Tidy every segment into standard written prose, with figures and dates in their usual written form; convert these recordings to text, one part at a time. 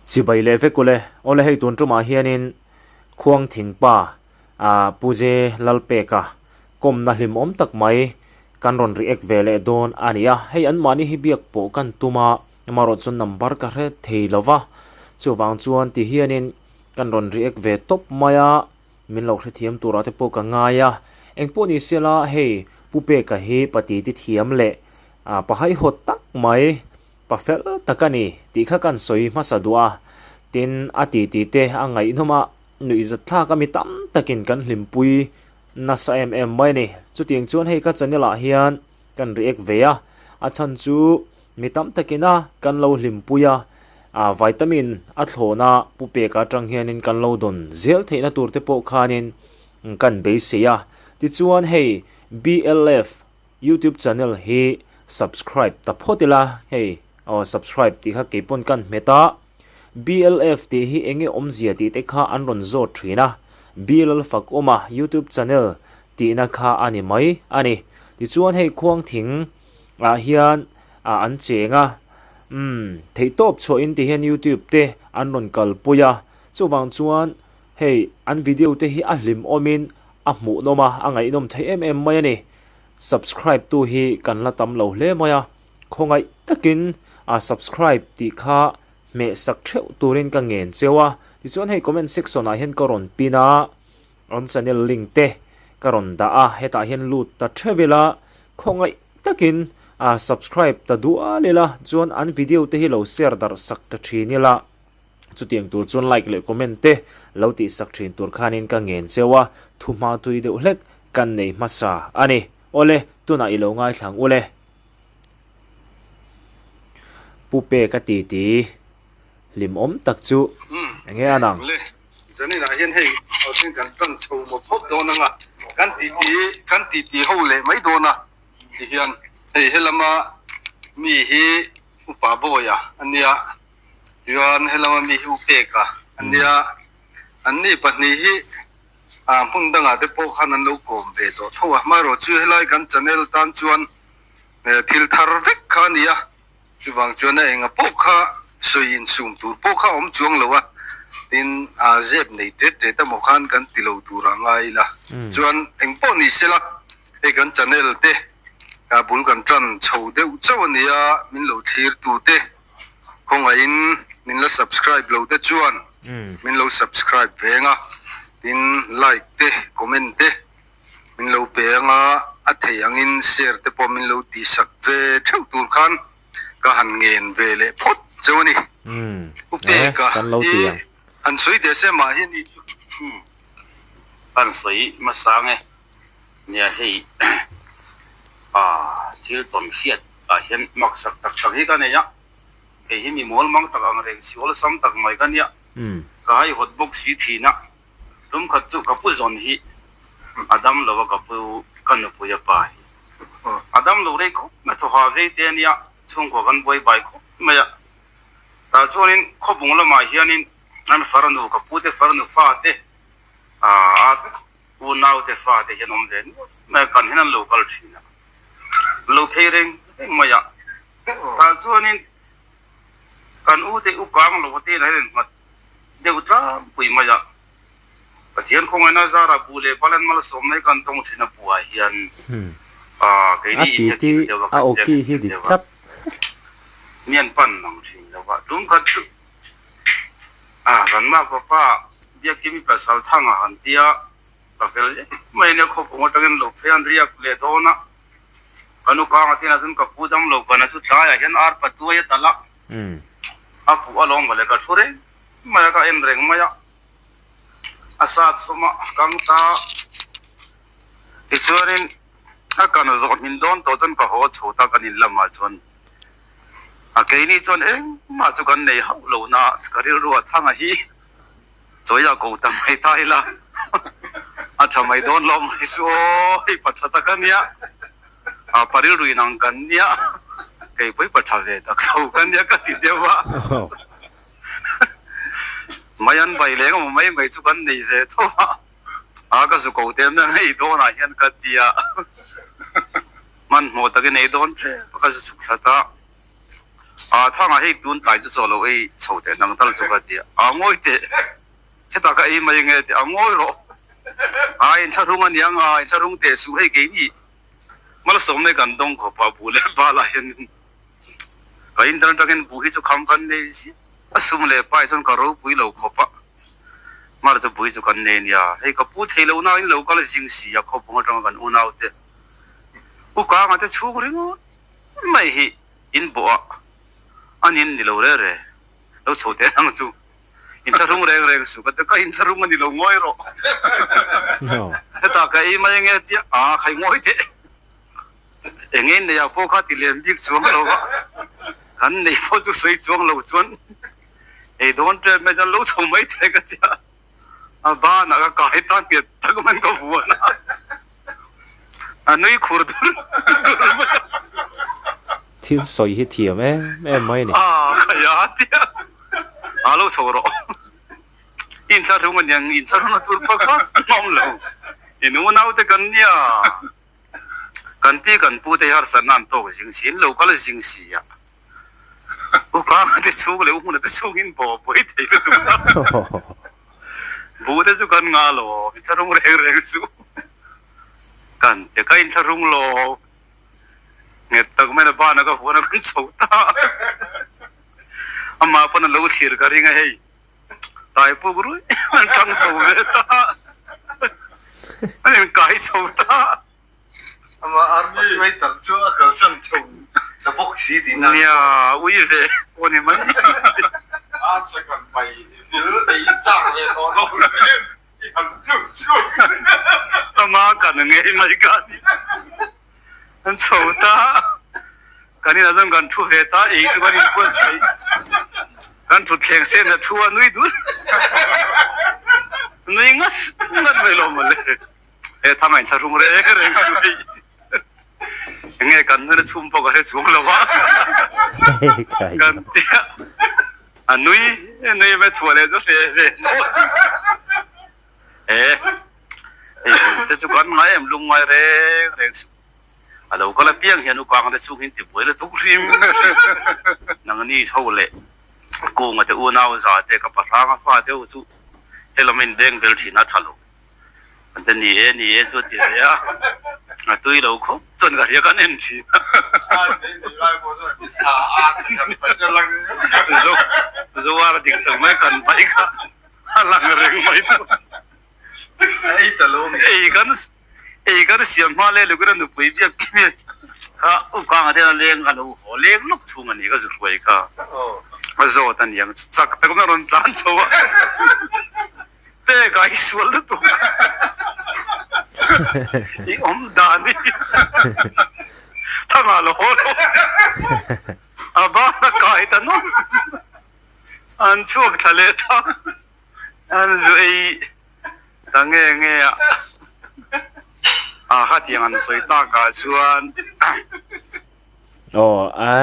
Chibai leh vek ule. Awle hei tun tumah hianin Khuangthingpa ah Pu Je Lalpeka kawmna hlimawm tak mai kan rawn react ve leh dawn a ni a. Hei anmahni hi biak pawh kan tum a, amaherawh chuan number ka hre thei lo va, chuvang chuan ti hianin kan rawn react ve tawp mai a, min lo hrethiam turah te pawh ka ngai a. Engpawh ni sela hei Pu Peka hi patiti thiam leh pahaihawt tak mai Pa fel tak a ni tih kha kan sawi hmasa duh a, tin a titi te a ngaihnawm a, nuihzat thlak a mi tam takin kan hlimpui nasa em em mai a ni. Chutiang chuan hei ka channel ah hian kan react ve a, a chhan chu mi tam takin a kan lo hlimpui a, ah vitamin a thlawn a pu peka atang hianin kan lo dawn zel theihna tur te pawh khanin kan beisei a. Tichuan hei BLF Youtube channel hi subscribe ta phawt ila, hei aw subscribe tih kha keipawn kan hmet a, BLF tih hi enge awmzia tih te kha an rawn zawt thin a, BLL fak awm a youtube channel tihna kha a ni mai a ni. Tichuan hei khuangthing ah hian ah an cheng a, umm theihtawp chhuahin ti hian youtube te an rawn kalpui a, chuvang chuan hei an video te hi a hlimawmin a hmuhnawm a, a ngaihnawm thei em em mai a ni. Subscribe tu hi kan la tam lo hle mai a, khawngaih takin a subscribe tih kha hmeh sak theuh turin ka ngen cheu a, tichuan hei comment section ah hian ka rawn pin a, an channel link te ka rawn dah a, hetah hian lut ta theuh ila, khawngaih takin a subscribe ta dual ila, chuan an video te hi lo share darh sak ta thin ila. Chutiang tur chuan like leh comment te lo tih sak thin tur khanin ka ngen cheu a, thu hma tui deuh hlek kan nei hmasa a ni. Awle, tunah i lo ngaithla ang ule. Pu Peka titi hlimawm tak chu enge a nang? Le, zaninah hian hei awrhin kan tan chho maw phawt dawn anga kan titi kan titi ho leh mai dawn a tihian hei helama mi hi upa Bawia a nia. Chuan helama mi hi u Peka a nia, anni pahnih hi hmun dangah te pawh khan an lo kawm ve tawh tho a, amaherawhchu helai kan channel tan chuan thil thar vek kha a ni a, chuvang chuan a enga pawh kha sawi insum tur pawh kha a awm chuang lo a, tin zep nei tet tet emaw khan kan ti lo tur a ngai ila, chuan eng pawh ni sela hei kan channel te bul kan tan chho deuh chauh a ni a, min lo thlir tu te. Khawngaihin min la subscribe lo te chuan min lo subscribe ve anga, tin like te comment te min lo pe anga, a thei angin share te pawh min lo tihsak ve theuh tur khan ka han ngen ve leh phawt cheu a ni. U Peka hi han sawi teh se mah hi ni chu. Kan sawi hmasa nge nia hei thil tawn hriat ah hian maksak tak tak hi ka nei a, kei hi mi mawl mang tak ang reng si awlsam tak mai ka nia, ka haihawt bawk si thin a, tum khat chu ka pu zawn hi a dam lo a ka pu ka nupui a pa hi a dam lo rei khawp mai thaw ha vei te a nia, chhungkua kan buai bai khawp mai a, tah chuanin khawbung lamah hianin an farnu ka pu te farnu fa te a U naute fate hian awm ve nual mai a, kan hian an lo kal thin a, an lo phei reng reng mai a, tah chuanin kan u te u kang lo te in an innghat deuh tlangpui mai a, Pathian khawngaihna zarah bu leh bal an malsawm mai kan tawng thin a buah hian keini in hian thil deuh a kan hian thil deuh a mi an pan mang thin lo a, tum khat chu kan makpa Biakimi pasal thang a han tia, ka fel zet mai ania khawpawng atangin lo phei an riak leh dawn a, ka nu kanga te inah chuan ka pu dam lo kana chu tlaiah hian ar patuai a talh a, a puh alawm mawle ka thu reng mai a ka en reng mai a, a sat sawm a kang ta tichuanin a kan zawh hmin dawn tawh chuan ka haw chho ta kan in lamah chuan a keini chuan engmah chu kan nei hauh lo na ka rilru a thang a hi. Chawiah ko ta mai ta ila a tha mai dawn lo mai chu aw hei pa tha tak a nia a pa rilru in ang kan nia kei pawh hi pa tha ve tak tho ka nia ka ti deuh a mai an bai leng emaw mai mai chu kan nei ve tho a a ka zu ko te mai ei dawn ah hian ka ti a hmanhmawh takin ei dawn tep a ka zu chhuk thla ta. A thangah hei tun tlai chu chaw lo ei chho teh nang tal chu ka ti a, a ngawi teh, hetah ka ei mai nge teh a ngawi rawh. A inthlahrung a niang a, inthlahrung teh suh hei keini malsawmna kan dawng khawp a, buh leh bal ah hian ka indan atangin buh hi chu kham kan nei ziah a, sum leh pai chuan ka ropui lo khawp a, mar chu bui chu kan nei nia, hei ka pu thei lo nain lo kal zing si a khawpung atanga kan unaute u kanga te chhung ringawt mai hi in bawh a, a nin ni lo re re, lo chho teh ang chu, inthlahrung reng reng suh ka ti, ka inthlahrung a ni lo ngawi rawh, hetah ka ei mai ange tia, aa khai ngawi teh, eng in neih ah pawh kha ti lem bik chuang lo a, kan neih pawh chu sawi chuang lo chuan ei dawn ṭep mai chuan lo chho mai teh ka tia. A banah ka kai ta nghet tak mai ka vuan a, a nui khur dur dur mai a. Thil sawi hi thiam em em mai a ni. A khaia tia a lo chho rawh. I inthlahrung a niang, inthlahrung a tur pakhat awm lo. I nunaute kan nia, kan pi kan pu te hi harsatna an tawk zing si, in lo kal zing si a. U Kanga te chhung leh U Hmuna te chhungin baw buai thei lutuk a. Bu te chu kan ngah lo, inthlahrung reng reng suh. Kan che ka inthlahrung lo. Nghet tak mai na bana ka huan a kan chho ta. Amah pawn a lo thlir ka ring a hei. Tai puk ruih an tang chho ve ta. An inkai chho ta. Amah army mai tak chu a kalsan chho ta bawk si tihna. Nia, ui ve pawh ni mai. Ar second pai vil ei chak ve tawh lo nen i han tluk chu. Amah kan ngei mai ka ni. An chho ta. Kan inah chuan kan thu ve ta, ei chu kan inbuatsaih. Kan thutthleng sen a thu a nui dul. Nui ngat ngat mai lo mawle. He thang a inthlahrung reng reng chu hei enge kan nuna chhum pawh ka hre chuang lo a, kan tia a nui nui mai chhuah leh chu hle ve he hei te chu kan ngai em lung ngai reng reng suh a lo kal apiang hian ukang te chhung hi ti buai lutuk hrim nangni chho leh kunga te unau za te ka pahranga fa deuh chu helam a inbeng bel thin a tha lo. An ti ni e, ni e chu a ti ve a, a tui lo khawp chuan ka hria kan en thin a. Zo Zoar dik tak mai kan pai kha a lang reng mai tawh. Ei kan ei kan siam hma leh lukin a nupui biak khi kha ukanga te hian a leng a lo haw leng lawk chhung a ni ka zu hruai kha a zawt a niang chak tak mai a rawn tlan chho a. Pek a i sual lutuk i awm dan hi thangah lo haw lo a ban a kai ta nawm an chhuak thla leh ta an zu ei ta nge nge a a khatiang an sawi takah chuan. Aw a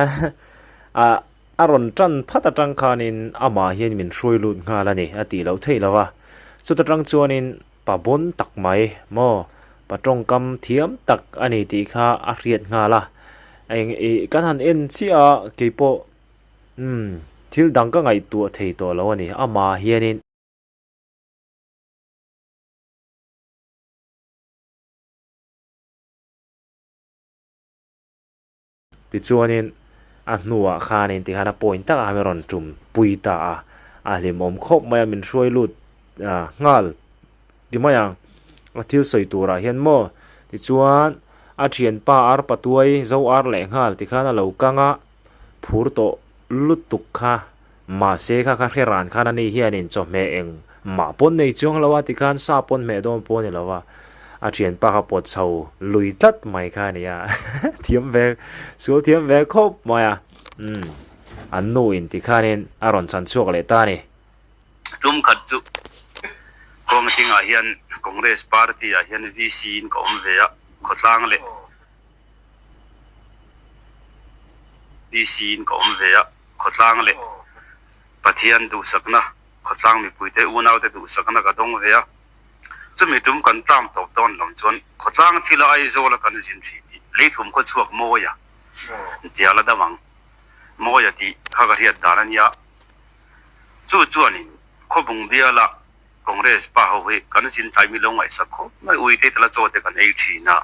a A rawn tan phat atang khanin amah hian min hruai lut nghal a ni a tih loh theih lo a. Chuta tang chuanin pa bawn tak mai maw, pa tawngkam thiam tak a ni tih kha a hriat nghal a. Eng ih kan han en chiah a keipawh umm thil dang ka ngaihtuah thei tawh lo a ni amah hianin. Tichuanin a hnuah khanin tikhan a point takah khan min rawn tum pui ta a, a hlimawm khawp mai a, min hruai lut nghal ti mai ang a thil sawi turah hian maw. Tichuan a thianpa ar patuai zo ar leh nghal tikhan a lo kang a, phur tawh lutuk kha. Mahse kha kha hre ran khan ani hianin chawhmeh eng mah pawn nei chuang lo a tikhan sa pawn hmeh dawn pawh a ni lo a, a thianpa kha pawt chho lui tlat mai kha a ni a, thiam ve sual thiam ve khawp mai a, umm an nu in tikhanin a rawn chan chhuak leh ta a ni. Tum khat chu Kawngthingah hian Congress party ah hian VC in ka awm ve a, khawtlang leh. VC in ka awm ve a, khawtlang leh Pathian duhsakna, khawtlang mipuite unaute duhsakna ka dawng ve a. Chumi tum kan tlang tawp dawn lam chuan khawtlang thila Aizawla kan zin thin hi leithum khaw chhuak mawi a tia la dam ang. Mawia tih kha ka hriat dan a nia. Chu chuanin Khawbung biala Congress pa ho hi kan zin tlai mi lo ngaihsak khawp mai uite tala chaw te kan ei thin a.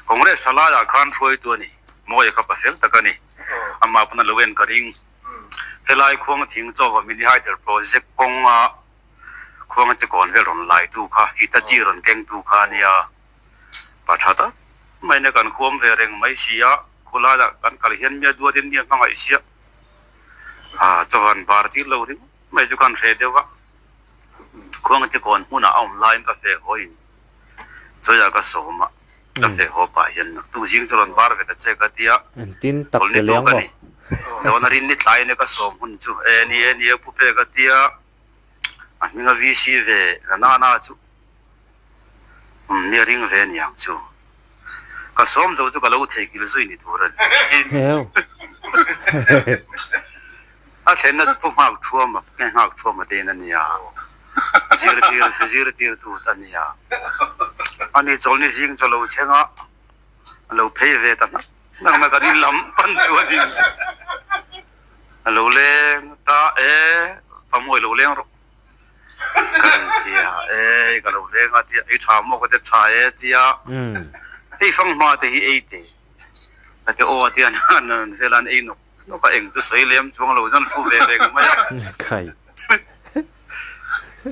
Congress tha laiah khan hruaitu a ni. Mawia kha pasel tak a ni. Amah pawn a lo en ka ring. Helai khuang thing chaw mini hydel project kawnga khuang te kawn vel rawn laitu kha Hitachi rawn kengtu kha a nia. Pa tha tak mai nia kan khuam ve reng mai si a, khulaiah kan kal hian mi a duatin mi a hmangaih sia. Chaw han bar tir lo ringawt mai chu kan hreh deuh a, khuang te kawn hmunah a awm laiin ka feh haw in chawiah ka sawm a, ka feh haw pah hian naktuk zing chu rawn bar ve ta che ka ti a, Engtin tak chawlhni te leng tuk a maw? ni. Dawn a rin ni tlai ania ka sawm hun chu e ni e ni e pu pe ka ti a, a hming a VC ve na nana chu Umm mi a ring ve aniang chu. Ka sawm zo chu ka lo theihngilh zui ni tur a ni. A thlenna chu pu nghak thuam a, nge nghak thuam a tein a nia. Zirtir zirtirtu ta nia. Ani chawlhni zing chu a lo thleng a, a lo phei ve ta hnak hnak mai kan in lam pan chuanin a lo leng ta e, pamawi lo leng rawh. Kan tia e, ka lo leng a tia, ei tha maw ka ti tha e tia, hei fanghma te hi ei te ka ti aw a tia nan vel an ei nawk nawk a, eng chu sawi lem chuang lo zan thu ve reng mai a,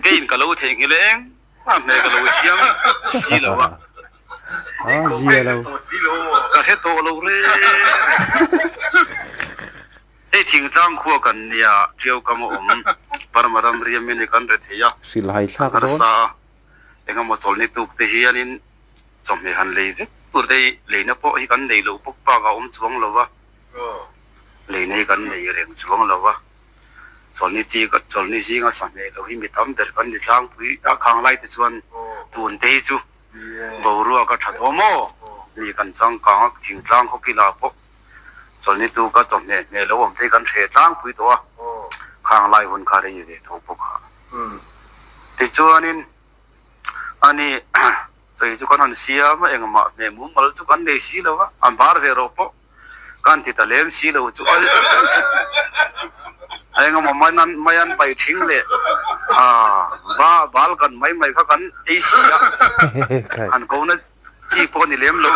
keiin ka lo theihnghilh eng a hmel ka lo siam si lo a, ka hre tawh lo reng reng. Hei thingtlang khua kan nia, Tiau kam a awm, Burma ram riam in kan re thei a, Hrilhai kan thlak dawn. harsa a, engemaw chawlhni tuk te hianin chawhmeh han lei vek tur te hi leina pawh hi kan nei lo bawk bak a awm chuang lo va, leina hi kan nei reng chuang lo va, chawlhni chi chawlhni zinga sahmeh lo hi mi tam ber kan ni tlangpui a, khang lai te chuan tun te hi chu boruak a tha tawh maw? Mi kan changkang a, thingtlang khawkila pawh Chawlhni tu ka chawhmeh hmeh lo awm te hi kan hre tlangpui tawh a, khang lai hun kha rei ve tho bawk a. Tichuanin ani chawi chu kan han siam a, engmah hmeh mumal chu kan nei si lo a, a bar ve rawh pawh kan ti ta lem si lo chu a engemaw mai an pai thing leh a bal kan mai mai kha kan ei si a, han ko na Chi pawh ni lem lo a,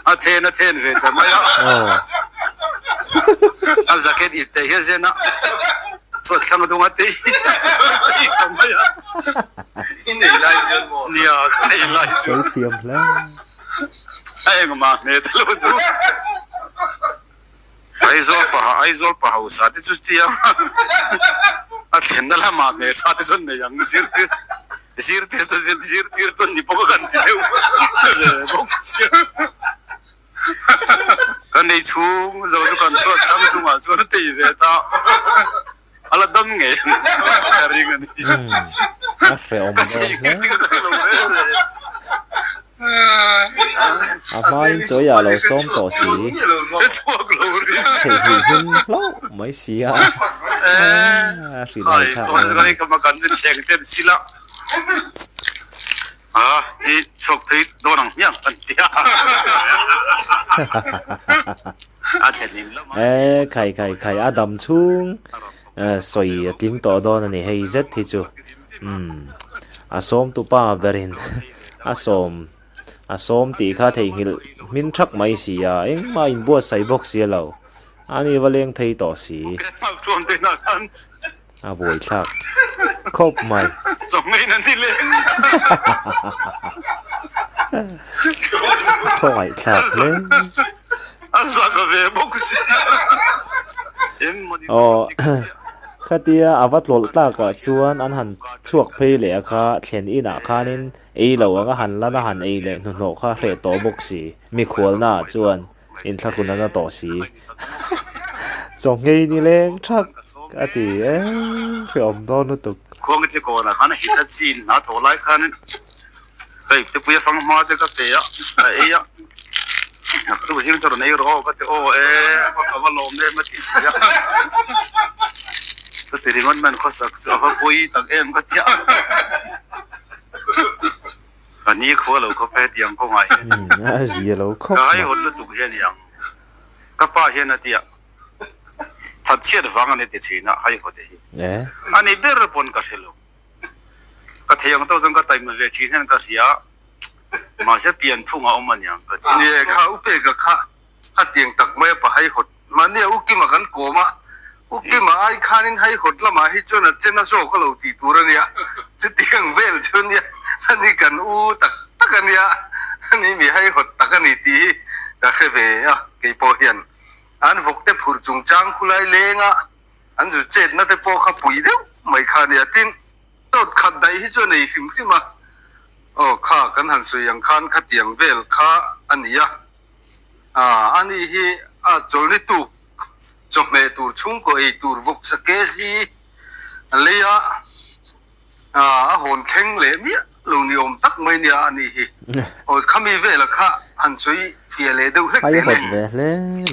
a then a then ve ta mai a, a jacket ip teh hian zen a, chhuat thlang dung a tei tei ta mai a, I nei lai chuan maw? Nia, ka nei lai chuan. Sawi thiam hle. A engmah hmeh ta lo chu. Aizawl paha Aizawl pa hausa te chu tia a thlenna lamah hmeltha te chuan nei ang zirtir zirtir te zirtir chu an ni bawk a kan ti deuh ve bawk sia ka nei chhung zo chu kan chhuat thlang hnungah chuan a tei ve ta. A la dam ngei ka ring a ni. A hrehawm dawn hle. A hmain chawi ah lo sawm tawh si. Theihnghilh hmin hlauh mai si a. A hrilh hai thlak dawn a ni. A i chhuak phei dawn ang hmiang kan ti a. A thlen in lamah. E khai khai khai a dam chhung sawi a tling tawh dawn a ni hei zet hi chu umm a sawm tu pa berin a sawm a sawm tih kha theihnghilh hmin thak mai si a engmah inbuatsaih bawk si a lo a ni va leng phei tawh si. A buaithlak khawp mai. Khawngaihthlak hle. Aw khatia a va tlawlh tlakah chuan an han chhuak phei leh a kha thlen inah khanin ei lo ang a han lan a han ei leh hnuhnawh kha hreh tawh bawk si mikhualnaah chuan. Inthlahrun a na tawh si. Chaw nghei ni leng thak a ti e, hrehawm dawn lutuk. Khuang te kawnah khan a hit a chin hna thawh lai khan ka ipte pui a fang hma te ka pe a, ka ei a, naktuk zing chu rawn ei rawh aw ka ti aw e, ka va lawm em a ti si a, chuti ringawt man khawsak chu a va pawi tak em ka ti a. Ka ni khua lo khawp e tiang kawngah hian. A zia lo khawp Ka haihawt lutuk hi a ni ang. Ka pa hian a tia, Thatchhiat vang a ni ti thin a, haihawt hi. A ni ber pawn ka hre lo. Ka thei ang tawk chuan ka taima ve thin hian ka hria, mahse pianphung a awm a niang ka ti. Nie, kha Upeka kha a tiang tak mai a pa haihawt. Mahnia Ukima kan kawm a, Ukima ai khanin haihawt lamah hi chuan a chena zawk a lo tih tur a nia. Chutiang vel chu nia, ani kan u tak tak a nia, ani mi haihawt tak a ni tih hi ka hre ve a, kei pawh hian an vawkte phurh chungchang khulai lenga an zu chetna te pawh kha pui deuh mai kha a nia. Tin, dawt khat daih hi chu a nei hrim hrim a, aw kha kan han sawi ang khan khatiang vel kha a ni a. A ani hi a chawlni tuk chawhmeh tur chhungkaw ei tur vawksa kg a lei a, a hawn thleng leh miah lo ni awm tak mai nia ani hi. Aw khami vela kha han sawi fiah leh deuh hlek teh le. Ve hle ni.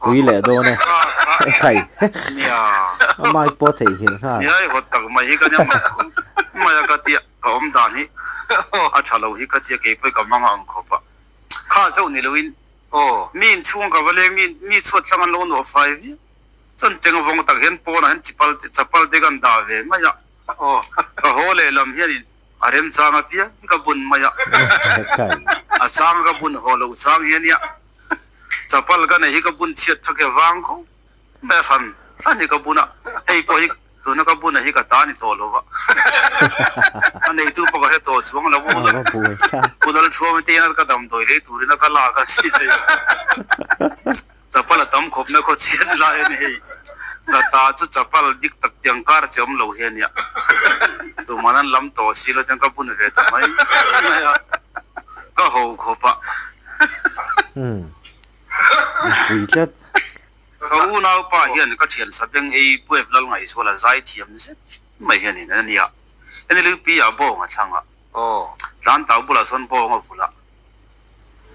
Pui leh dawn e. Khai. A mic pawh theihnghilh nghal. Nia i hawt tak mai hi ka nia mai a ka tia. Ka awm dan hi a tha lo hi ka tia kei pawh ka mang ang khawp a, kha chauh ni loin mi inchhung ka va leng mi mi chhuat thlang an lo nuah fai viau chuan cheng vawng tak hian pawnah hian chipal te chapal te kan dah ve mai a, ka haw lehlam hianin a remchang apiang hi ka bun mai a, a chang ka bun haw loh chang hian nia chapal ka nei hi ka bun chhiat thak hi a vang khawp. Mai a hran hran hi ka bun a, hei pawh hi tuna ka bun a hi ka ta ni tawh lo va, a neitu pawh ka hre tawh chuang lo u Lalthuam te hian ka damdawi lei turin a ka lak a ni hei, chapal a tam khawp mai khaw chhiat lai a ni hei, ka ta chu chapal dik tak tiang kar che awm lo hi a nia, tuman an lam tawh si lo chuan ka bun ve ta mai mai a, ka ho khawp a. Pui tlat. Ka unaupa hian ka thian Sabeng ei Puep Lal Ngaihzual a zai thiam zet mai hian in a nia. NLUP ah bawng a thlang a, tlan tau bulah sawn bawng a vulh a,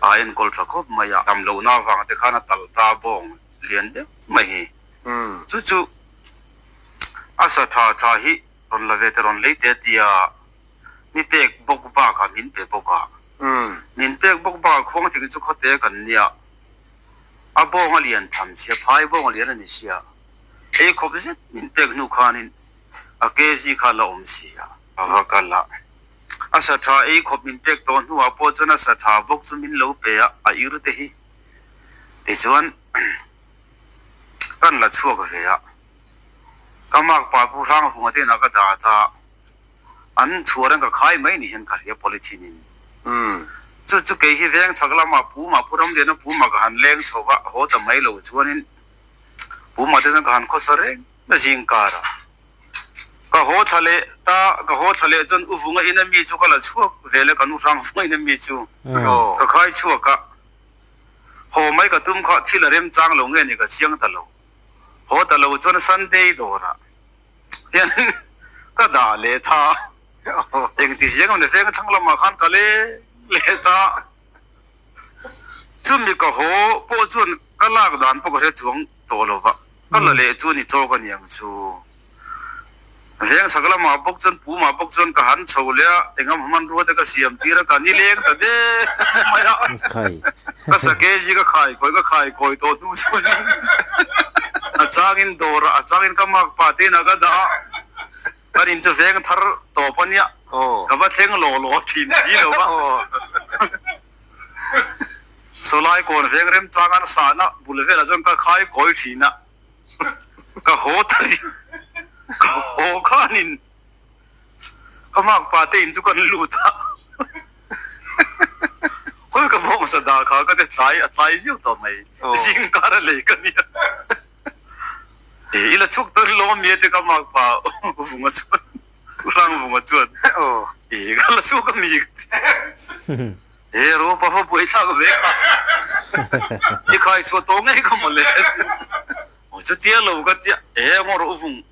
a enkawl tha khawp mai a. Tam lohna avang te khan a tal ta bawng lian deuh mai hi. Chu chu a sa tha tha hi rawn la ve te rawn lei te a tia mi pek bawk bakah min pe bawk a. Min pek bawk bakah khuangthing chu khawte kan nia. A bawng a lian tham sia, phai bawng a lian a ni sia. Ei khawp zet min pek hnu khanin a kg kha la awm sia. A va kal a, a sa tha ei khawp min pek tawh hnuah pawh chuan a sa tha bawk chu min lo pe a, a ir te hi. Tichuan kan la chhuak ve a, ka makpa Pu Hrangvunga te inah ka dah ta. An chhuar in ka khai mai ni hian ka hria polythene in. Chu chu kei hi veng chhak lamah Puma Pu Ramliana Puma ka han leng chho va, haw ta mai lo chuanin Puma te chuan ka han khawsa reng na zing kar a. Ka haw thla leh ta, ka haw thla leh chuan U Vunga in a mi chu ka la chhuak ve le, ka nu hrang Vunga in a mi chu ka khai chhuak a. Haw mai ka tum kha thil a remchang lo nge ni ka chiang ta lo. Haw ta lo chuan Sunday dawrah hian ka dah leh tha engti ziang awm le veng thlang lamah khan ka leng leh ta chumi ka haw pawh chuan ka lak dan pawh ka hre chuang tawh lo va ka la leh chu ni chawk a niang chu veng chhak lamah bawk chuan pumah bawk chuan ka han chho leh a engam hmanrua te ka siam tir a ka ni leng ta deuh mai a ka sake ji ka khai kawi ka khai kawi tawh hnu chuan A changin dawr a changin ka mak pa te inah ka dah a, kan in chu veng thar tawp a nia, ka va thleng law law thin si lo va. Sawlai kawn veng remchang an sahna bul velah chuan ka khai kawi thin a, ka haw ta ka haw khanin Ka mak pa te in chu kan lut a, khawi ka bawng sa dah kha ka ti tlai a tlai viau tawh mai, zing kar a lei ka nia. E i la chhuk tawn lo ami a ti ka mak pa vunga chuan, U Hrang vunga chuan e ka la chhuk ami ka ti. E Ropa va buai thlak ve kha, i khai chhuah tawh ngei ka mawle a ti. Aw chutia lo ka tia, e ngawr U Vung.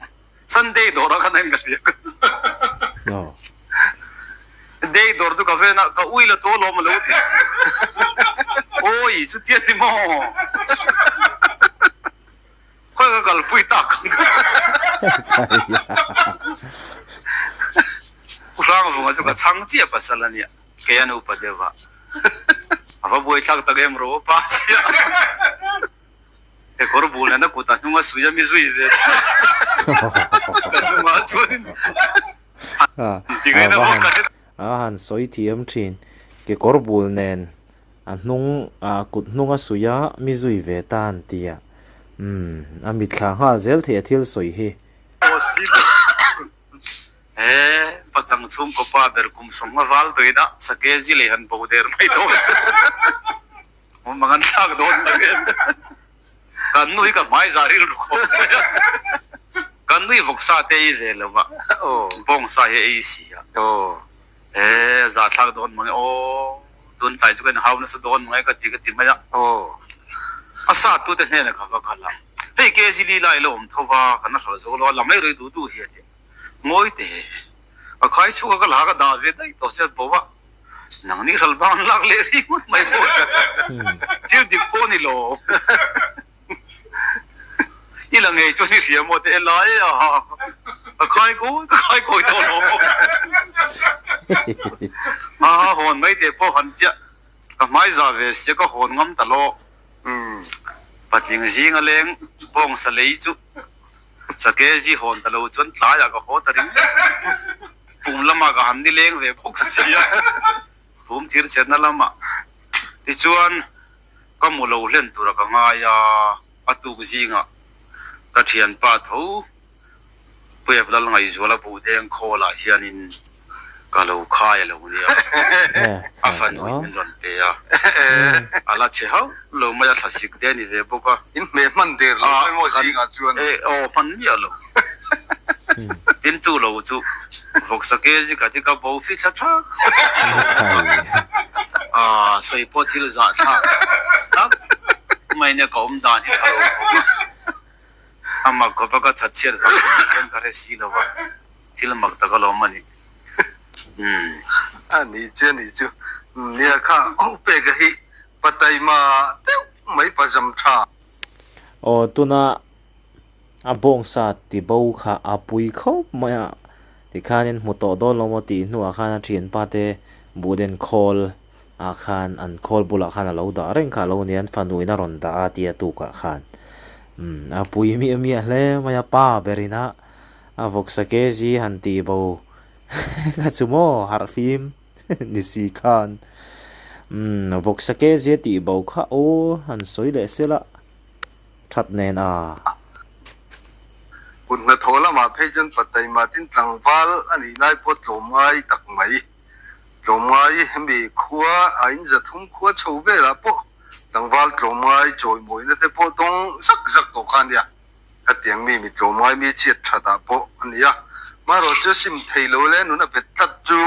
Sunday dawr ah khan a in ka hria ka Day dawr chu ka ven a, ka ui la tawh alawm a lo ti si. Awi chutia ni maw? Khawi ka kalpui tak ang ka. U Hrangvunga chu ka chhang chiah pasal a nia, kei an upa deuh a. va buaithlak tak em ro pa chiah. Kekawr bul nena kut a hnung a suih a mi zui ve ta. Ka chungah chuanin han ti ngaina bawk ka hre. A han sawi thiam thin. Kekawr bul nen a hnung a kut hnung a suih a mi zui ve ta an ti a. Umm a mitthla nghal zel theih a thil sawi hi. He pachang chhungkaw pa ber kum sawmnga val tawina sake zi lei han bo der mai dawn chu awm ang an thlak dawn tak em. Kan nu hi ka hmai za rilru khawp mai a, kan nui vawksa te ei ve lo a, bawngsa hi ei si a, he za thlak dawn mang e aw, tun tlai chu ka inhau nasa dawn mang e ka ti ka ti mai a, a sa tute hnenah ka va kal a, hei kg li lai lo awm tho va, kan a hralh zo lo a, la mai rui duh duh hi a ti a. Ngawi teh, ka khai chhuak a ka la ka dah ve daih tawh che bo a, nang ni hral bang an lak leh ri ngawt mai pawh che, thil dik pawh ni lo. I la ngei chuan i hria maw teh e lai a, ka khai kawi ka khai kawi tawh lo. A hawn mai teh pawh han chiah, ka hmai za ve sia ka hawn ngam ta lo. Patling zinga leng bawngsa lei chu Sake zi hawn ta lo chuan tlaiah ka haw ta ring pum lamah ka han ni leng ve bawk si a, pum thir chhetna lamah tichuan ka mu lo hlen tura ka ngai a, a tuk zingah ka thianpa tho Puiap Lal Ngaihzuala buhdeng khawlah hianin ka lo khai a lo nia, a fanu in min rawn pe a, a la chhe hauh lo mai a, thlasik te a ni ve bawk a. In hmeh hman der lo mai maw zingah chuan? E aw hman miah lo. Tin chu lo chu vawksa kg ka ti ka bo fi thla thak. A sawi pawh thil zah thlak tak mai nia ka awm dan hi tha lo khawp a. A mak khawp a ka that chhiat vang pawh ni chuan ka hre si lo a, thil mak tak alawm a ni. Umm. A ni chu a ni chu. Nia kha u peka hi pa taima deuh mai pa zam tha. Aw tuna a bawngsa ti bo kha a pui khawp mai a, tikhanin hmu tawh dawn lo maw tih hnuah khan a thianpa te buhden khawl ah khan an khawl bulah khan a lo dah reng kha a lo nia an fanu in a rawn dah a tia tukah khan umm a pui miah miah hle mai a pa ber in a a vawksa kg han tih bo kha chu maw harh fim ni si khan umm vawksa kg a tih bo kha aw han sawi leh sela that nen a. Kut hnathawh lamah phei chuan Pataima tin tlangval a nih lai pawh tlawmngai tak mai. Tlawmngai hemi khua a in zathum khua chho velah pawh tlangval tlawmngai chawimawina te pawh dawng zak zak tawh kha a nia. Khatiang mi mi tlawmngai mi chhiat that ah pawh a nia. Marawh chu sim thei lo le nun a bet tlat chu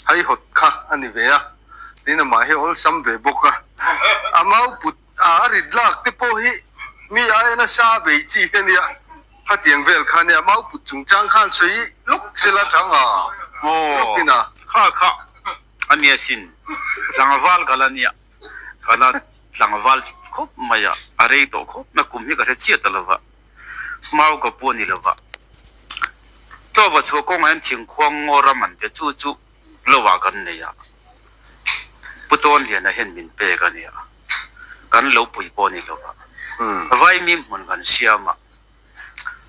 haihawt kha a ni ve a. Tin amah hi awlsam ve bawk a. A mau put A rit lak te pawh hi mi aia nasa bei chi hi a nia, khatiang vel kha nia, mau put chungchang khan sawi lawk sela tang a, lawk in a. Kha kha a nia sin, tlangval ka la nia, ka la tlangval khawp mai a, a rei tawh khawp mai, kum hi ka hre chiah ta lo va, mau ka pu a ni lo va, chaw va chhuah kawngah hian thingkhuang ngaw ram an ti a, chu chu Lo ah kan nei a, Pu Tawnliana hian min pek a nia, kan lo pui pawh a ni lo a, Vaimim hmun kan siam a,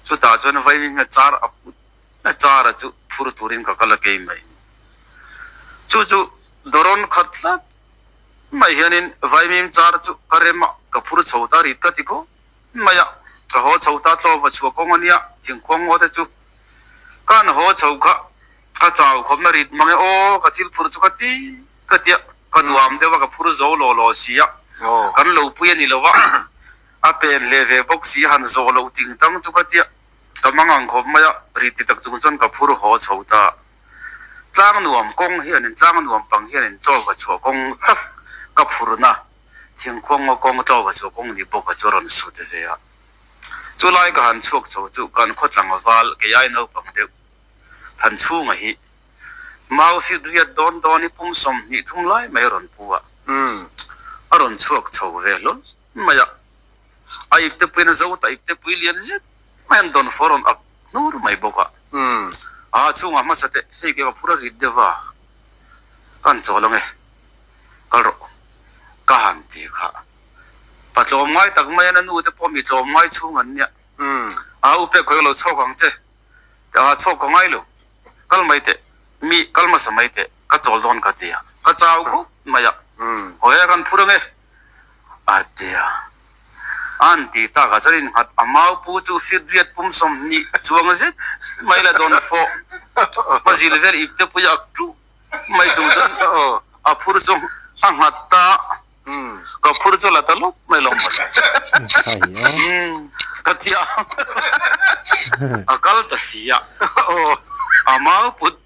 chutah chuan Vaimim hian char a put a, char a chu phur turin ka kal a kei mai. Chu chu dawrawn khat tlat mai hianin Vaimim char chu ka rem a, ka phur chho ta rit ka ti khawp mai a, ka haw chho ta tlawm a chhuah kawng a nia, thingkhuang ngaw te chu kan haw chho kha. Ka chau khawp na rit mang e aw, ka thil phur chu ka ti ka tia, ka nuam deuh a, ka phur zo law law si a, kan lo pui a ni lo a, a pen hle ve bawk si, han zawh loh ting tang chu ka tia, ka mang ang khawp mai a, rit ti tak chung chuan ka phur haw chho ta. Tlang nuam kawng hianin, tlang nuam pang hianin chaw va chhuah kawng tak ka phurna, thingkhuang ngaw kawng chaw va chhuah kawng ni bawk a chu a rawn sut ve a. Chulai ka han chhuak chho chu kan khaw tlangval kei ai naupang deuh Than chhunga hi mau fit riat dawn dawn hi pum 20 thum lai mai a rawn pu a, a rawn chhuak chho ve hlawl mai a, a ipte puiin a zo ta ipte pui lian zet mai an dawn fawr rawn ak hnur mai bawk a, a chhungah hmasa teh hei ke ka phur a rit deuh a, ka han chawl ang e, kal rawh. Ka han ti kha. Pa tlawm ngai tak mai a na nu te pawh mi tlawm ngai chhung an nia. A u pek khawi ka lo chhawk ang che. A chhawk ka ngai lo. Kal mai teh. Mi kal hmasa mai teh. Ka chawl dawn ka ti a. Ka chau khawp mai a. Hawi a kan phur ange. A ti a. An ti tak ah chuan innghat a mau pu chu fitriat pum 20 chuang zet mai la dawn fawh. Hmazil vel ip te pui ak tuh mai chung chuan a phur chu a nghat ta. Ka phur chu la ta lawp mai lo mawle. Ka tia a kal ta si a. A mau put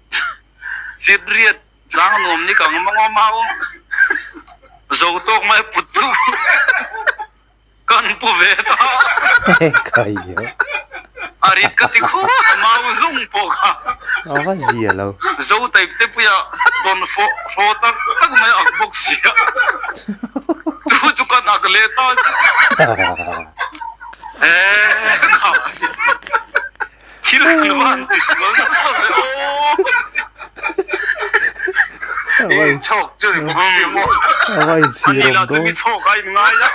fitriat tlang nuam ni kang mawng a mau zo tawk mai put chu kan pu ve ta. A rit ka ti khup a mau zung pawh kha. Zo type te puia dawn fawh hraw tak tak mai ak bawk sia. Chu chu kan ak leh ta chu. Eee kha. Thil kan va han ti sual nasa ve aw. I inchhawk chu ni bawk si maw. A va inchhir awm dawn. Mi chhawk a in ngai a.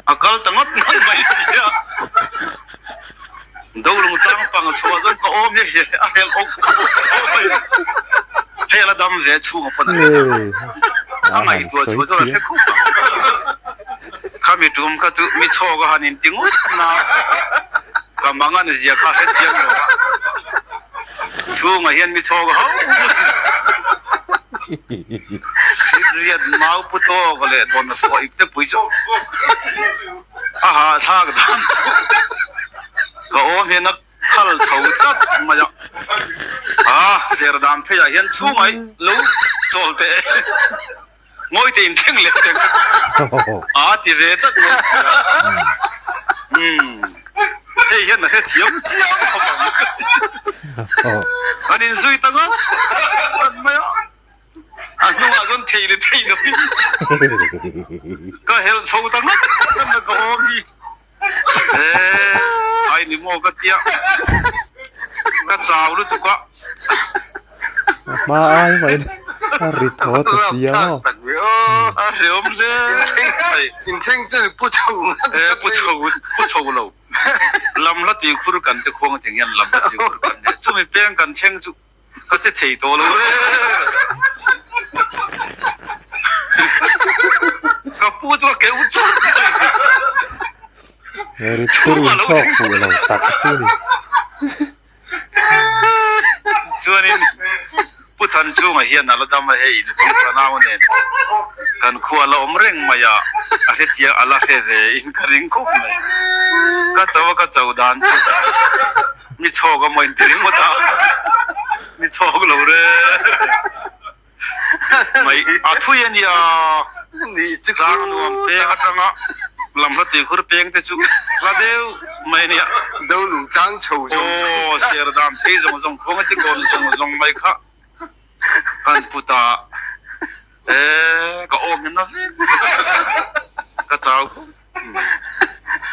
A kal ta ngawt ngawt mai si a. Dolung tlang pang chhuah chuan ka awm hi a hel awk awk mai. Hei a la dam ve chhung a pawn a. A ngaihtuah chhuah chuan a hre khawp ang. Khami tum kha chu mi chhawk a han inti ngawt na ka mang an zia kha hre chiang lo a, chhungah hian mi chhawk a ho Riat mau pu tawk leh dawn a pawh ip te pui chu a hahthlak dan chu ka awm hian a khal chho tlat mai a, a ser dan pheiah hian chhungah hi lo chawl teh e. Ngawi te in thleng leh teng a ti ve tlat mai sia. Umm hei hian a hre thiam chiang khawp ang. An in zui ta ngawt ngawt mai a, a hnungah chuan thei leh thei lo in ka helh chho ta ngawt ngawt mai ka awm hi. Eee ai ni maw ka tia ka chau lutuk a. A hma ai mai a ri thaw ta sia maw. A hreawm hle mai. Inthleng chu pu chho E pu chho pu chho lo. Lam hla tui khur kan te khuang teng hian lam hla tui khur kan nia. Chumi peng kan thleng chu Ka che thei tawh lo e. Ka pu chu a keuh chauh mai. Rit tur in chhawk fuh lo tak chu ni. Chuanin Pu Thanchunga hian a la dam a hei nupui fanau nen kan khua a la awm reng mai a, a hre chiang a la hre ve in ka ring khawp mai. Ka cho a ka cho dan chu. Mi chhawk a maw inti ringawt a, mi chhawk lo re mai a thui a nia. Tlang nuam peng atanga lam hla tuikhur peng te chu hla deuh mai a nia. Aw Serdam phei zawng zawng khuang a ti kawn zawng zawng mai kha kan put a e ka awm hian na vek ka chau khawp.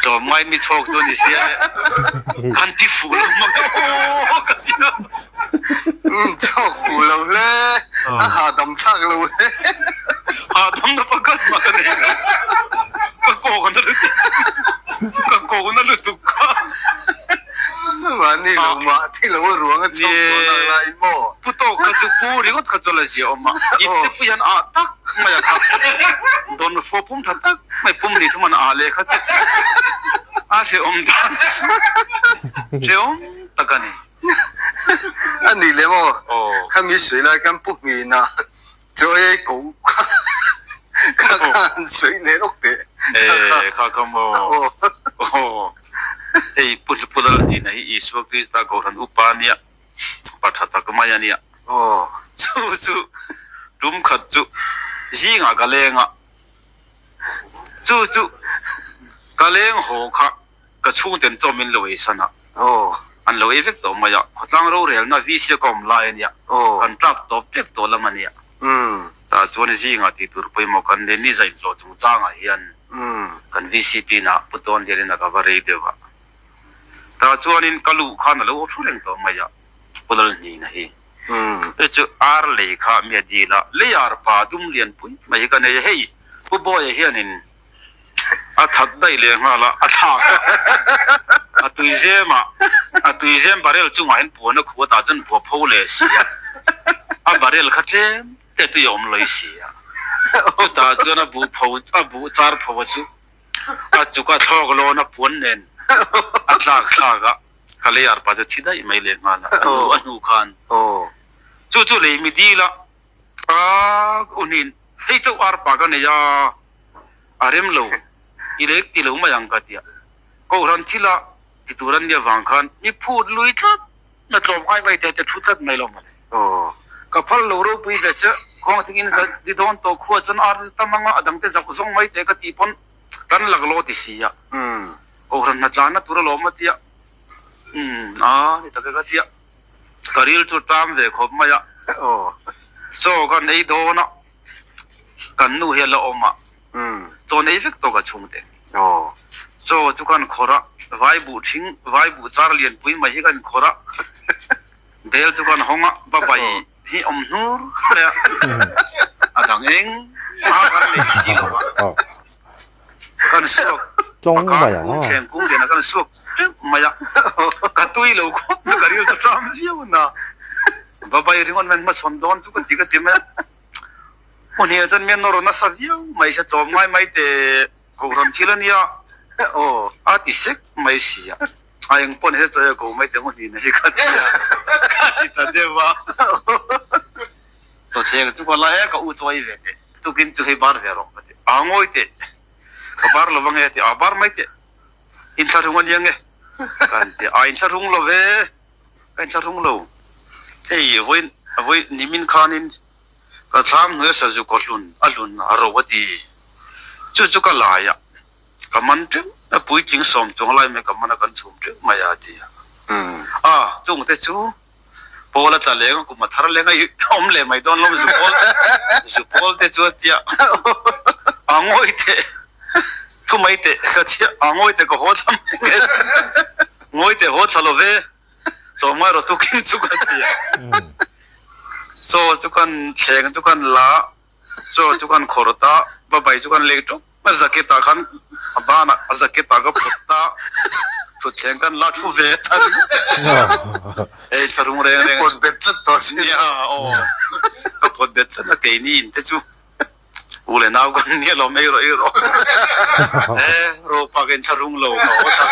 Tlawm ngai mi chhawk chu ni sia le kan ti fuh lo mang aw ka ti a. Chhawk fuh lo hle, a hahdam thlak lo hle. Hahdam na pakhat mah ka nei lo, ka kawk na lutuk, ka kawk na lutuk kha. Mahni lo mah thi lo a ruang a chhawk dawn ang lai maw? Pu tawk kha chu pu ringawt kha chu la zia awm a, ip te pui hian ah tak mai a kha dawn fawh pum tha tak. Mai pum ni thum an ah leh kha chu a hrehawm dan chu hrehawm tak a ni. A ni lem aw, khami sawi lai khan pu Hmina chaw ei ko kha kha khan sawi nen awk teh. E kha kha maw aw hei pu pu Lal Hnina hi Isua Krista Kohhran upa a nia pa tha tak mai a nia chu chu tum khat chu zingah ka leng a. Chu chu ka leng haw kha ka chhungten chaw min lo ei san a, an lo ei vek tawh mai a, khawtlang rorelna VC a ka awm lai a nia, kan tap tawp vek tawh lam a nia. Tah chuan zingah tih tur pawimawh kan nei ni zaih hlawh chungchangah hian kan VCP na Pu Tawn Lian in a ka va rei deuh a, tah chuanin ka luh khan a lo aw thu reng tawh mai a, Pu Lalhnina hi. Chu chu ar lei kha mi a dil a, lei ar pa dum lian pui mai hi ka nei a, hei Pu Bawia hianin a that daih leh nghal a, a thlak a, a tuizem ah, a tuizem barrel chungah hian puan a khuat ah chuan bua pho leh si a, a barrel kha tlem te tui a awm lawih si a, chutah chuan a buh pho, a buh char pho a chu a chuk a thlawk lawn a puan nen a tlak thlak a, ka lei arpa chu thi daih mai leh nghal a, a hnu a hnu khan chu chu lei mi dil a, a unin hei chauh arpa ka nei a, a rem lo i lek ti lo mai ang ka tia, Kohhran thila ti tur an nia vang khan mi phut lui tlat na tlawm ngai mai te te thu tlat mai lo mawle. Ka phal lo ropui ve che, khuang thing in za di dawn tawh khua chuan ar tam anga a dang te zak zawng mai te ka tih pawn kan lak lo ti si a. Kohhran hna tlanna tur alawm a tia, umm a ni tak e ka tia. Ka ril chu tam ve khawp mai a, chaw kan ei dawn a, kan nu hi a la awm a, chaw nei vek tawh ka chhungte. Chaw chu kan khawrh a, vai buh thing, vai buh char lianpui mai hi kan khawrh a, bel chu kan hawng a, babai hi awm hnur mai a, a dang eng maha kan nei si lo a, kan suak pakhat kung thleng kung lian a kan suak teuh mai a, ka tui lo khawp mai ka ril chu ram viau na, babai ringawt mai hmachhawn dawn chu ka ti ka ti mai a. Hmuhniah chuan mian nawr nasa viau mai se tlawm ngai mai teh Kohhran thil a nia aw a ti sek mai si a, a eng pawh ni se chawi a ko mai teh hmuhni na hi ka ti a, ka ti ta deuh a. Chawthleng chu ka la e ka u chawi ve teh tukin chu hei bar ve rawh ka ti a ngawi teh ka bar lo ange a ti a bar mai teh inthlahrung a nia nge ka han ti a inthlahrung lo ve ka inthlahrung lo hei vawiin vawiin nimin khanin Ka thlam hnuai sazu kaw hlun a hlun a ro a ti. Chu chu ka lai a, ka man teuh a, puitling sawm chuang lai mai ka man a kan chhum teuh mai a a ti a. A, chungte chu pawl a tla leng a, kum a thar leng a i awm leh mai dawn lo zu pawl, zu pawl te chu a ti a, a ngawi teh, thu mai teh ka ti a, a ngawi teh ka haw thla mai nge, ngawi teh haw thla lo ve, tlawmngai rawh tukin chu ka ti a. Chaw chu kan thleng chu kan la, chaw chu kan khawrh ta, babai chu kan lei ṭawp a jacket ah khan a banah a jacket ah ka pawt ta, thutthleng kan la thu ve ta ringawt e, hei thlarung reng reng pawt bet tlat tawh sin nia aw ka pawt bet tlat a keini in te chu. U leh nau kan nia lawm ei rawh ei rawh e ropa ka inthlahrung lo ka haw thla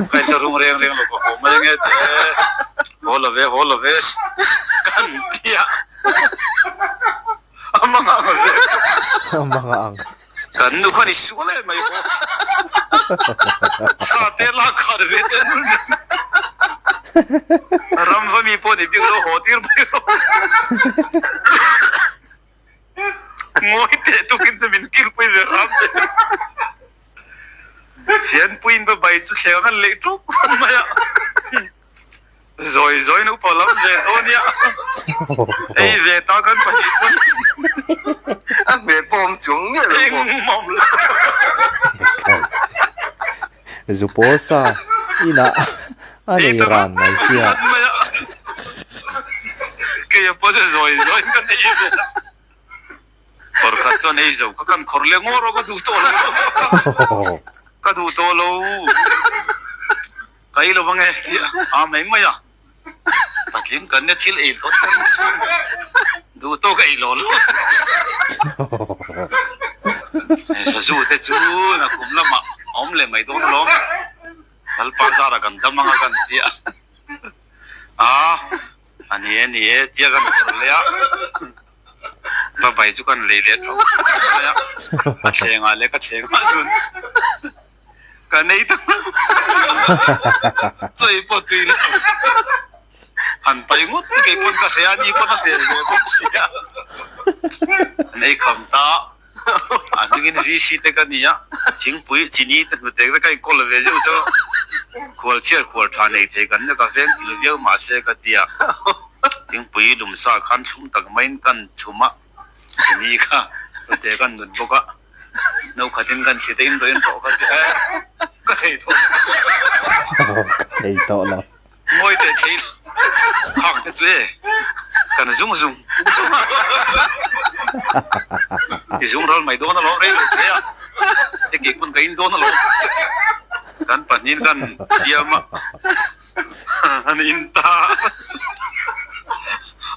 ka inthlahrung reng reng lo ka haw mai ange tih e haw lo ve haw lo ve kan tia a manga ang ve a manga ang kan nu khan i sual em mai haw thla te lak khat ve te nul nen Ram va mi pawh ni bik lo haw tir mai rawh. Ngawi teh tukin chu min kilpui ve ram teh. Thianpuiin va bai chu thleng an leih ṭup mai a. Zawi zawiin upa lam ve dawn nia. Ei ve ta kan pahnih pawn. A hmel pawh awm chuang miah lo maw. Engmah awm lo. Zu pawl sa inah a nei ran mai sia. Keia pawh chu zawi zawiin ka nei ve a. Khawr khat chuan ei zo ka kan khawr leh ngaw rawh ka duh tawh lo. Ka duh tawh lo. Ka ei lo ange tih a mai mai a. Patling kan nia thil ei tawh chuan duh tawk a ei lo lo. Sazu te chu nakum lamah a awm leh mai dawn alawm. Lalpa zara kan dam anga kan ti a. A a ni e ni e tia kan phawrh leh a. Babai chu kan lei leh tho mai a. A thlengah leh ka thlengah chuan Ka nei ta chawi pawh tui lo han pai ngawt te kei pawn ka hre a ni pawn a hre ve bawk sia an ei kham ta a hmingin VC te ka ni a thingpui chini te hnute te ka inkawl ve zeuh zeuh a khual chhiar khual tha nei thei kan nia ka veng kil viau mahse ka tia thingpui lum sa khan thlum tak maiin kan chhum a chini kha hnute kan nut bawk a. No khatin kan thli te in dawhin tawh ka ti e ka thei tawh lo. Ka thei tawh lo. Ngawi teh thei lo. Khang te chu e kan zung zung i zung ral mai dawn alawm rei lo hle a, e kei pawn ka in dawn alawm. Kan pahnihin kan siam a, an in ta.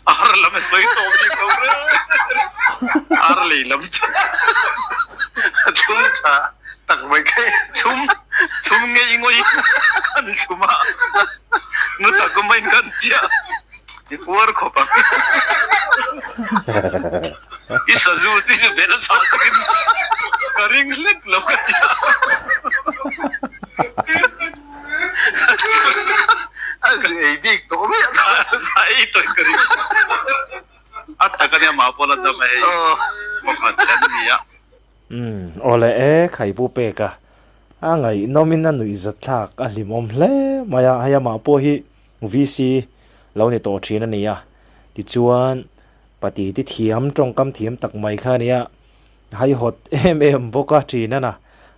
Ar lam a sawi tawh bik lo reng reng, ar lei lam chu a thlum tha tak mai kha e. Thlum, thlum ngei ngawih kan thlum a, nu tak awm in kan chiah i puar khawp ang. I sazu chu chu bel chhah takin ka ring hlek lo ka ti a. A zu ei bik tawh mai a. A ei tawh ka ring. A tak ania mah pawh la dam a hei pakhat kan ni a. Umm awle e Khaipu pek a. A ngaihnawm in a nuihzat thlak a hlimawm hle mai a, hei amah pawh hi VC lo ni tawh thin a ni a. Tichuan pati ti thiam tawngkam thiam tak mai kha a ni a. Haihawt em em bawk a thin a na,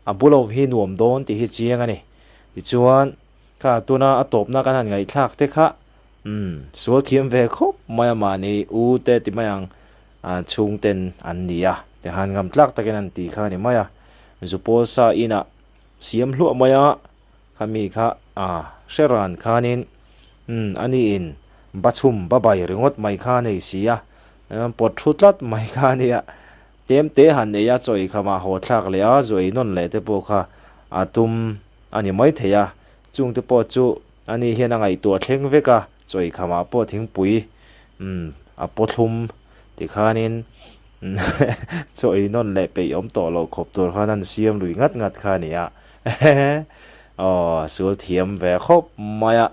a bulawm hi nuam dawn tih hi chiang a ni. Tichuan, kha tuna a tawpna kan han ngaihthlak te kha, umm, sual thiam ve khawp mai a mahni u te ti mai ang chhungten an ni a, tihan ngam tlak takin an ti kha a ni mai a. Zupawl sa inah siam hluah mai a, Khami kha a hre ran khanin umm a niin ba chhum ba bai ringawt mai kha a nei si a, pawt thu tlat mai kha a nia. Tlem te han ei a chawi khamah haw thlak leh a zu ei nawn leh te pawh kha a tum a ni mai thei a, chung te pawh chu a ni hian a ngaihtuah thleng vek a, chawi khamah pawh thingpui umm a paw thlum tikhanin chaw ei nawn leh peih awm tawh loh khawp tur khan an siam lui ngat ngat kha a ni a. Aw sual thiam ve khawp mai a,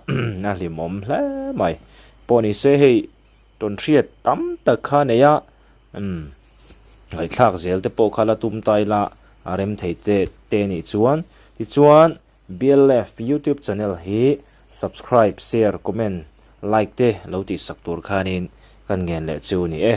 a hlimawm hle mai. Pawh ni se hei tawnhriat tam tak kha nei a, umm ngaihthlak zel te pawh kha la tum ta ila a rem thei te te nih chuan. Tichuan BLF YouTube channel hi subscribe, share, comment, like te lo tihsak tur khanin kan ngen leh chu ni e.